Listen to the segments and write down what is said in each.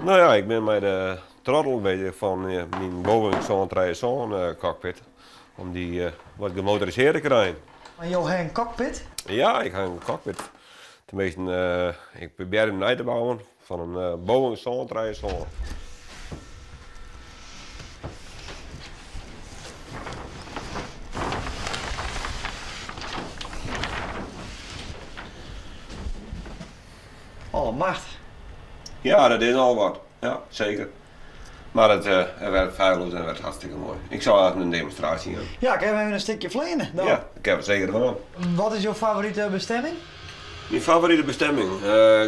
No ja, ik bin mei de throttle bezich fan myn Boeing 737 cockpit om dy wat gemotorisearre te krijen. Mar jo ha in cockpit? Ja, ik ha in cockpit. Teminsten, ik probearje him nei te bouwen fan in Boeing 737. Allemacht. Ja, dat is al wat. Ja, seker. Mar it werkt feilloos en werkt hartstikke moai. Ik sil even in demonstraasje jaan. Ja, kinne we even in stikje fleane dan? Ja, dat kinne we seker dwaan. Wat is jo favorite bestemming? Myn favorite bestemming?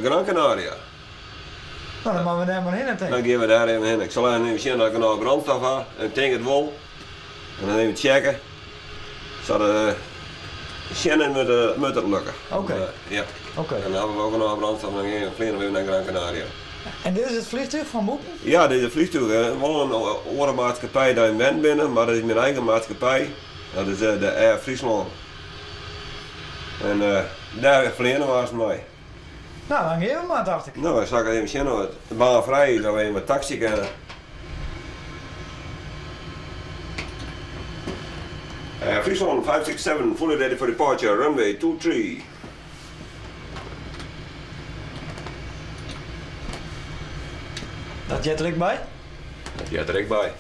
Gran Canaria. No, dan moatte we dêr mar hinne, tink ik. Dan gean we dêr even hinne. Ik sil even sjen dat ik genôch brandstof ha. Ik tink it wol. En dan even checke. Sa't sjen en moat it lukke. Oké. Ja. Oké. En dan hawwe we wol genôch brandstof en dan fleane we even nei Gran Canaria. En dit is it fleantúch fan bûten? Ja, dit is it fleantúch. Wol in oare maatskippij dan ik wend bin, mar dat is myn eigen maatskippij. Dat is de Air Fryslân. En dêr fleane we aanst mei. No, dan gean we mar, tocht ik. No, dan sil ik even sjen oft de baan frij is, dat we even wat taksy kinne. Fryslân 567, fully ready for departure, runway 23. Dat heart der ek by? Dat heart der ek by.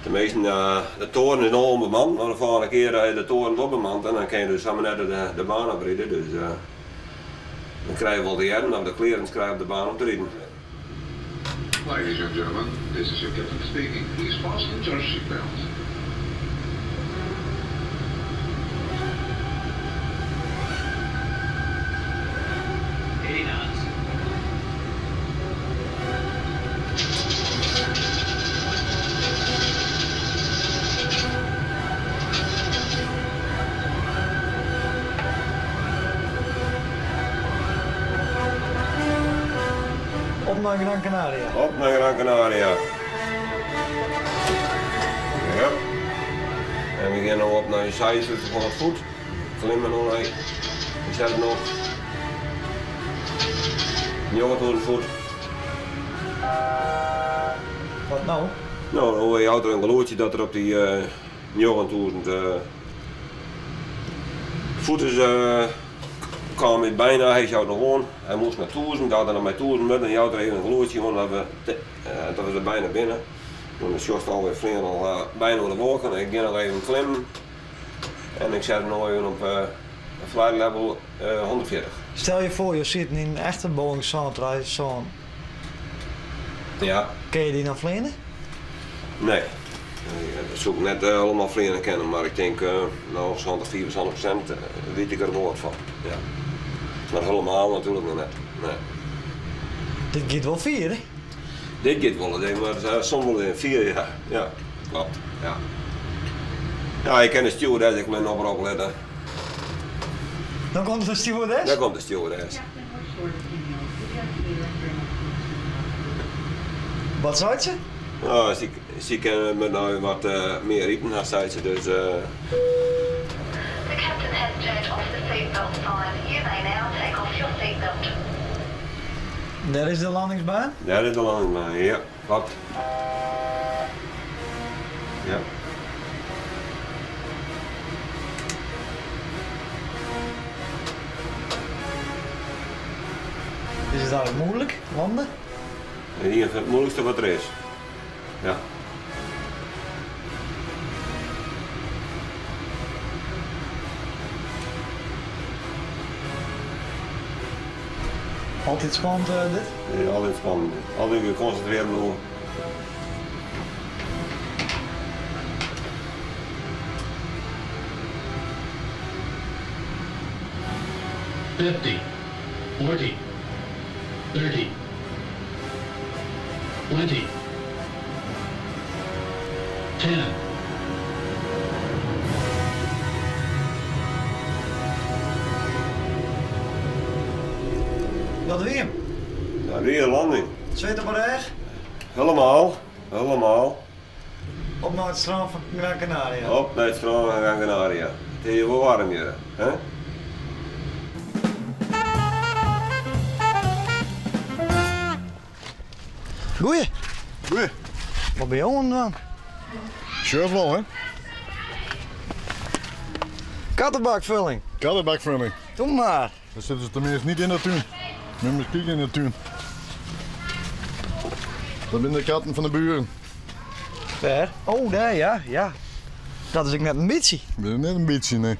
Teminsten, de toren is no ûnbemand, mar de folgjende kear is de toren wol bemand en dan kinne je dus samar net de baan opride. Dus dan krije je wol te hearren of de clearance krije op de baan op te riden. Ladies and gentlemen, this is your captain speaking. Please fasten your seatbelt. Op nei Gran Canaria. Op nei Gran Canaria. Ja. En we gean no op nei 5600 voet. Klimme no nei. We sette noch 9000 voet. Wat no? No, no jout er in gelûdsje dat er op dy 9000 voet is kaam hy byna, hy jout noch oan, hy moast nei 1000, gau er noch mei 1000 moat, dan jout er even in gelûdsje oan dat we, dat we der byna binne. Dan sjochst alwer flean al byna oer de wolken, ik gean noch even klimmen en ik set him no even op flight level 140. Stel je foar, jo sieten yn in echte Boeing 737. Ja. Kinne je dy noch fleane? Nee. Dat soe ik net helemaal fleane kinne, mar ik tink no 70, 75% wit ik der wol wat fan. Ja. Mar helemaal natuerlik noch net. Nee. Dit giet wol fier, hè? Dit giet wol, mar soms wol even fier, ja. Ja, kloppet. Ja. Ja, ik kin de stewardess ek in oprop litte. Dan komt de stewardess? Dan komt de stewardess. Wat seit se? No, sy kin my no wat mear iten ha, seit se, dus. The captain has turned off the seatbelt sign. You may now take off your seatbelt. Dêr is de landingsbaan? Dêr is de landingsbaan, ja, kloppet. Ja. Is it eigentlik muoilik, lande? Ien fan it muoilikste wat der is. Ja. Altyd spannend dit? Ja, altyd spannend. Altyd gekonsintrearre bliuwe. 50, 40, 30, 20, 10. Dat wie him. Dat wie de landing. Sweet op 'e rêch? Helemaal, helemaal. Op nei it strân fan Gran Canaria. Op nei it strân fan Gran Canaria. It is hjir wol waarm hjir, hè? Goeie. Goeie. Wat bin jo oan it dwaan? Sjochst wol, hè? Kattebakfulling. Kattebakfulling. Doe mar. Dan sitte se teminsten niet yn de tún. Moet maar eens kijken in de tún. Dat binne de katten fan de buren. Wêr? Oh, dêr, ja, ja. Dat is ek net in bytsje. Dat is net in bytsje, nee.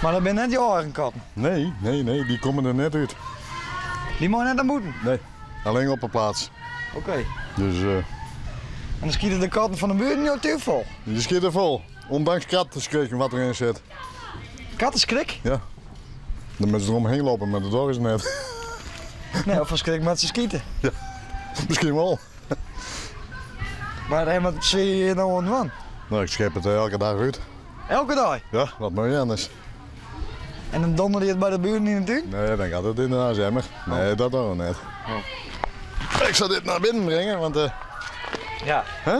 Mar dat binne net jo eigen katten? Nee, nee, nee, dy komme der net út. Dy meie net nei bûten? Nee, allinne op 'e plaats. Oké. Dus, eh. En dan skite de katten fan de buren jo tún fol? Dy skite fol. Ûndanks katteskrik wat deryn sit. Katteskrik? Ja. Dan moatte se deromhinne lope, mar dat dogge se net. Nee, of fan skrik moatte se skite. Ja, miskien wol. Mar en wat sille je hjir no oan dwaan? No, ik skep it elke dag út. Elke dei? Ja, wat moat je anders? En dan donder je it by de buren yn de tún? Nee, dan giet it yn de asjemmer. Nee, dat dogge we net. Oh. Ik sil dit nei binnen bringe, want. Ja. Hè?